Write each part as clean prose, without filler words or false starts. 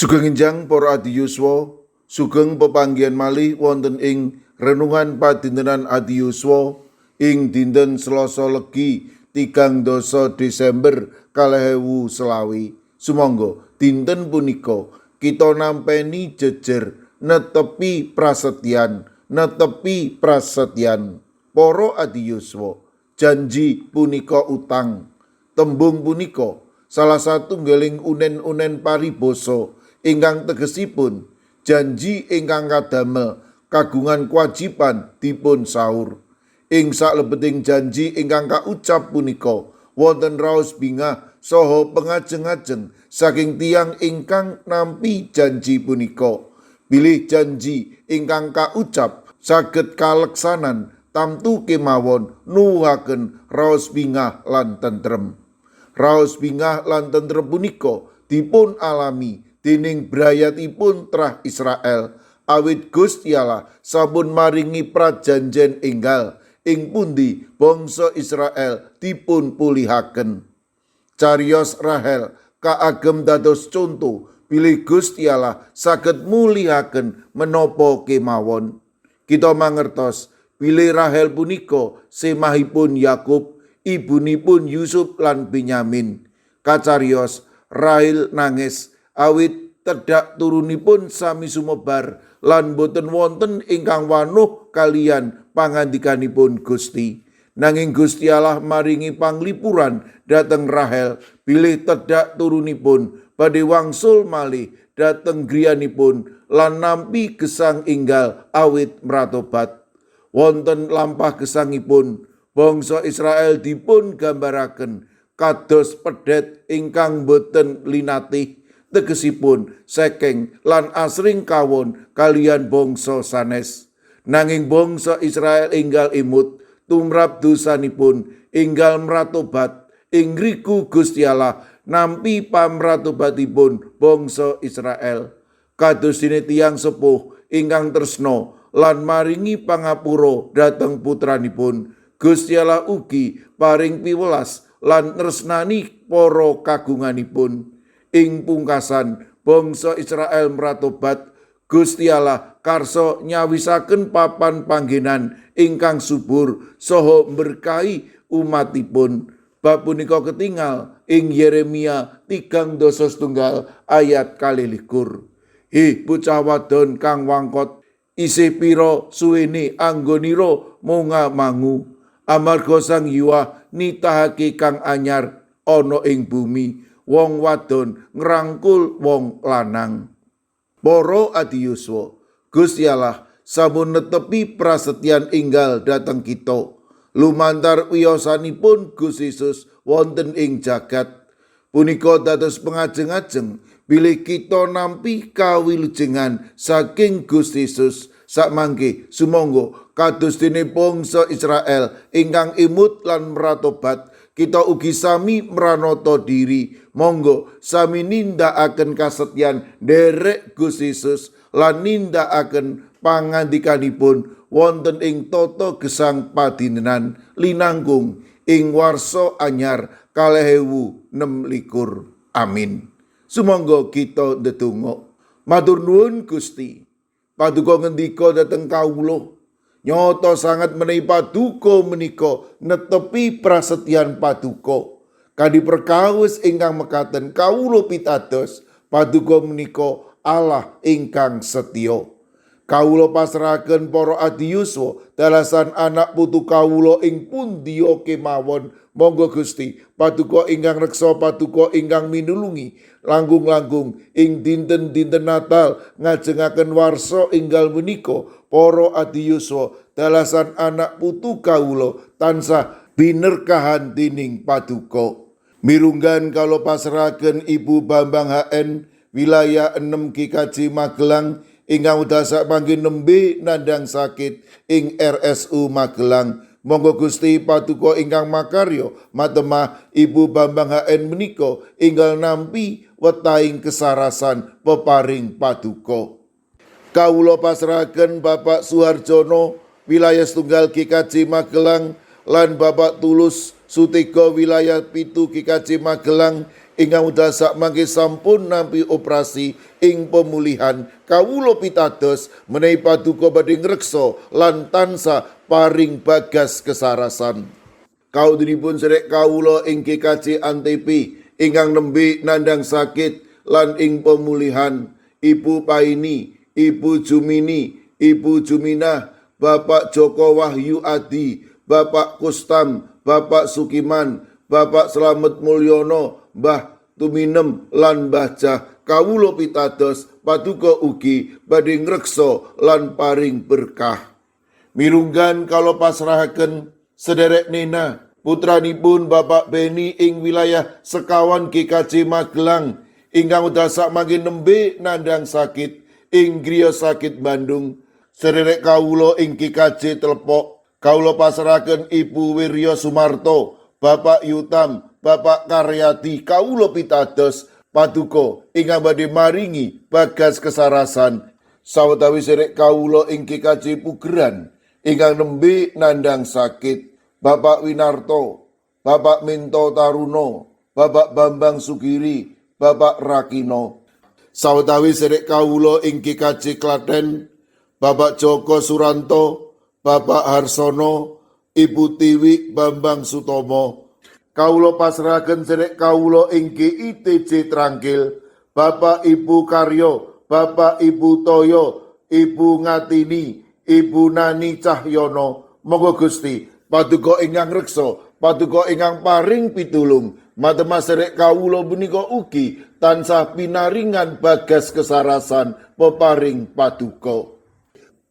Sugeng enjang para adiyuswa, sugeng pepanggihan malih wonten ing renungan padintenan adiyuswa ing dinten Selasa Legi 30 Desember 2025. Sumangga dinten punika kita nampeni jejer netepi prasetyan, netepi prasetyan. Para adiyuswa, janji punika utang. Tembung punika salah satunggaling unen-unen paribasa ingkang tegesipun janji ingkang kadamel kagungan kewajiban dipun saur. Ing saklebeting janji ingkang kaucap punika wonten raos bingah saha pengajeng-ajeng saking tiyang ingkang nampi janji punika. Bilih janji ingkang kaucap saged kaleksanan tamtu kemawon nuwuhaken raos bingah lan tentrem. Raos bingah lan tentrem punika dipun alami dening brayatipun trah Israel awit Gusti Allah sampun maringi prajanjen enggal ing pundi bangsa Israel dipun pulihaken. Cariyos Rahel kaagem dados conto bilih Gusti Allah saged mulihaken menapa kemawon. Kita mangertos bilih Rahel punika semahipun Yakub, ibunipun Yusuf lan Benyamin. Kacariyos Rahel nangis awit tedhak turunipun sami sumebar lan boten wonten ingkang wanuh kaliyan pangandikanipun Gusti. Nanging Gusti Allah maringi panglipuran dhateng Rahel bilih tedhak turunipun badhe wangsul malih dhateng griyanipun lan nampi gesang enggal awit mratobat. Wonten lampah gesangipun bangsa Israel dipun gambaraken kados pedhet ingkang boten linatih, tegesipun sekeng lan asring kawon kaliyan bangsa sanes. Nanging bangsa Israel enggal emut tumrap dosanipun, enggal mratobat ing ngriku Gusti Allah nampi pamratobatipun bangsa Israel. Kados dene tiyang sepuh ingkang tresna lan maringi pangapura dhateng putranipun, Gusti Allah ugi paring piwelas lan tresnani para kagunganipun. Ing pungkasan bangsa Israel mratobat, Gusti Allah karsa nyawisaken papan panggenan ingkang subur saha mberkahi umatipun. Bab punika ketingal ing Yeremia 31 ayat 22. Hi bocah wadon kang wangkot, isih pira suwene anggonira monga mangu, amarga Sang Hyuwah nitahake kang anyar ana ing bumi, wong wadon ngrangkul wong lanang. Para adiyuswa, Gusti Allah sampun netepi prasetyan enggal dhateng kita lumantar wiyosanipun Gusti Yesus wonten ing jagat. Punika dados pengajeng-ajeng bilih kita nampi kawilujengan saking Gusti Yesus. Sakmangke sumangga kados dene bangsa Israel ingkang emut lan mratobat, kita ugi sami mranata diri. Monggo sami nindakaken kasetyan nderek Gusti Yesus lan nindakaken pangandikanipun wonten ing tata gesang padintenan linangkung ing warsa anyar 2026. Amin. Sumangga kita ndedonga. Matur nuwun Gusti. Paduka ngendika dhateng kawula. Nyata sanget menawi paduka menika netepi prasetyan paduka. Kanthi perkawis ingkang mekaten kawula pitados paduka menika Allah ingkang setya. Kawula pasrahaken para adiyuswa dalasan anak putu kawula ing pundi kemawon. Monggo Gusti, paduka ingkang reksa, paduka ingkang minulungi langkung-langkung ing dinten-dinten Natal ngajengaken warsa enggal menika para adiyuswa dalasan anak putu kawula tansah binerkahan dening paduka. Mirunggan kawula pasrahaken Ibu Bambang HN wilayah 6 GKJ Magelang ingkang wekdal sakmangke nembe nandhang sakit ing RSU Magelang. Monggo Gusti paduka ingkang makarya matemah Ibu Bambang HN menika enggal nampi wetahing kesarasan peparing paduka. Kawula pasrahaken Bapak Suharjono wilayah setunggal GKJ Magelang lan Bapak Tulus Sutega wilayah 7 GKJ Magelang ingkang wekdal sakmangke sampun nampi operasi ing pemulihan. Kawula pitados menawi paduka badhe ngreksa lan tansah paring bagas kesarasan. Kaudinipun sedherek kawula ing GKJ Antepi ingkang nembe nandhang sakit lan ing pemulihan, Ibu Paini, Ibu Jumini, Ibu Juminah, Bapak Joko Wahyu Adi, Bapak Kustam, Bapak Sukiman, Bapak Slamet Mulyono, Mbah Tuminem lan Mbah Jah. Kawula pitados paduka ugi badhe ngreksa lan paring berkah. Mirunggan kawula pasrahaken sederek Nena, putranipun Bapak Beni ing wilayah sekawan GKJ Magelang ingkang wekdal sakmangke nembe nandhang sakit ing griya sakit Bandung. Sederek kawula ing GKJ Telepok, kawula pasrahaken Ibu Wirya Sumarto, Bapak Yutam, Bapak Karyadi. Kawula pitados paduka ingkang badhe maringi bagas kesarasan. Sawetawis sederek kawula ing GKJ Pugeran ingkang nembe nandhang sakit, Bapak Winarto, Bapak Minto Taruno, Bapak Bambang Sugiri, Bapak Rakino. Sawetawis sederek kawula ing GKJ Klaten, Bapak Joko Suranto, Bapak Harsono, Ibu Tiwi Bambang Sutomo. Kawula pasrahaken sederek kawula ing GITJ Trangkil, Bapak Ibu Karyo, Bapak Ibu Toyo, Ibu Ngatini, Ibu Nani Cahyono. Monggo Gusti, paduka ingkang reksa, paduka ingkang paring pitulung. Matema sederek kawula punika ugi tansah pinaringan bagas kesarasan peparing paduka.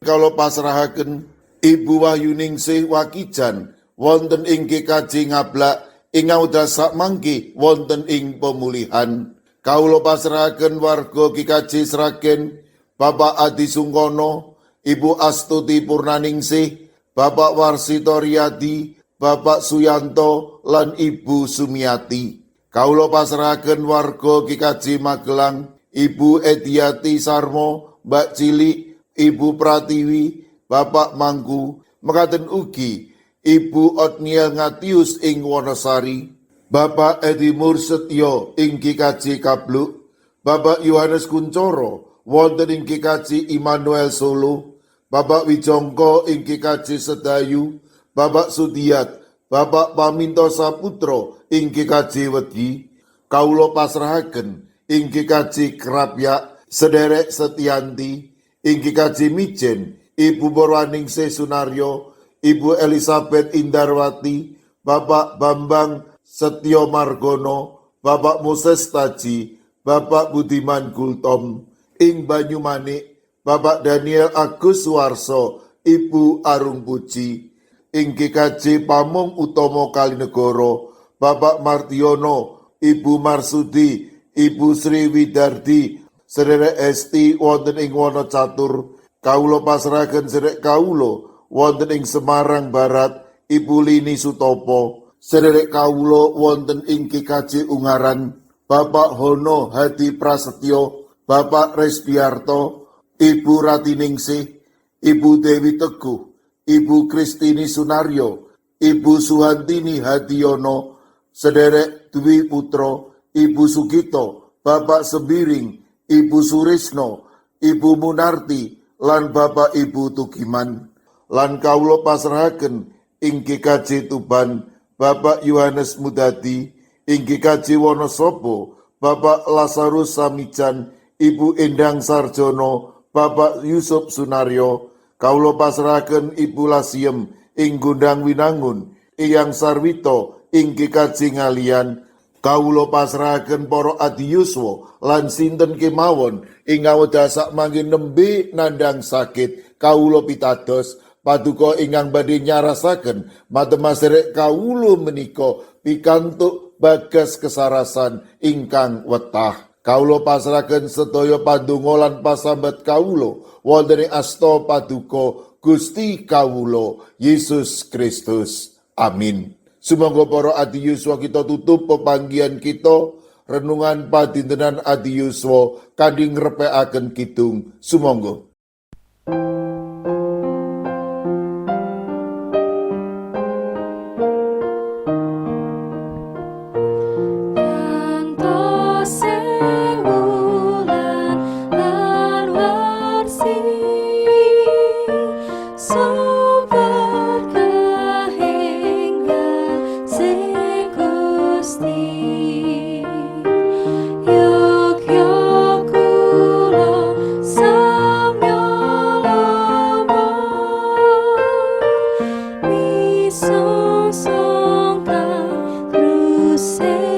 Kawula pasrahaken Ibu Wahyuningsih Wakijan wonten ing GKJ Ngablak ingkang wekdal sakmangke wonten ing pemulihan. Kawula pasrahaken warga GKJ Sragen, Bapak Adi Sungkono, Ibu Astuti Purnaningsih, Bapak Warsito Riyadi, Bapak Suyanto lan Ibu Sumiati. Kawula pasrahaken warga GKJ Magelang, Ibu Ediati Sarmo, Mbak Cilik, Ibu Pratiwi, Bapak Mangku, mekaten ugi Ibu Otniel Ngatius ing Wonosari, Bapak Edi Mursetyo ing GKJ Kabluk, Bapak Yohanes Kuncoro wonten ing GKJ Immanuel Solo, Bapak Wijongko ing GKJ Sedayu, Bapak Sudiat, Bapak Paminto Saputro ing GKJ Wedi. Kawula pasrahaken ing GKJ Krapyak sederek Setianti, ing GKJ Mijen Ibu Borwaningsih Sunaryo, Ibu Elizabeth Indarwati, Bapak Bambang Setyo Margono, Bapak Moses Taji, Bapak Budiman Gultom, ing Banyumanik, Bapak Daniel Agus Suwarso, Ibu Arung Puji, ing GKJ Pamong Utomo Kalinegoro, Bapak Martiono, Ibu Marsudi, Ibu Sri Widardi, sederek Esti wonten ing Wonocatur. Kawula pasrahaken sederek kawula wonten ing Semarang Barat, Ibu Lini Sutopo, sederek kawula wonten ing GKJ Ungaran, Bapak Hono Hadi Prasetyo, Bapak Resdiarto, Ibu Ratiningsih, Ibu Dewi Teguh, Ibu Kristini Sunaryo, Ibu Suhantini Hadiono, sederek Dwi Putro, Ibu Sugito, Bapak Sembiring, Ibu Surisno, Ibu Munarti, lan Bapak Ibu Tugiman. Lan kawula pasrahaken ing GKJ Tuban, Bapak Yohanes Mudadi, ing GKJ Wonosobo, Bapak Lazarus Samijan, Ibu Endang Sarjono, Bapak Yusuf Sunaryo. Kawula pasrahaken Ibu Lasiem ing Gondang Winangun, Eyang Sarwito ing GKJ Ngalian. Kawula pasrahaken para adiyuswa lan sinten kemawon ingkang wekdal sakmangke nembe nandhang sakit. Kawula pitados paduka ingkang badhe nyarasaken matema sederek kawula menika pikantuk bagas kesarasan ingkang wetah. Kawula pasrahaken sedaya pandonga lan pasambat kawula wonten ing asta paduka Gusti kawula Yesus Kristus. Amin. Sumangga para adiyuswa kita tutup pepanggihan kita renungan padintenan adiyuswa kanthi ngrepekaken kidung. Sumangga. Sing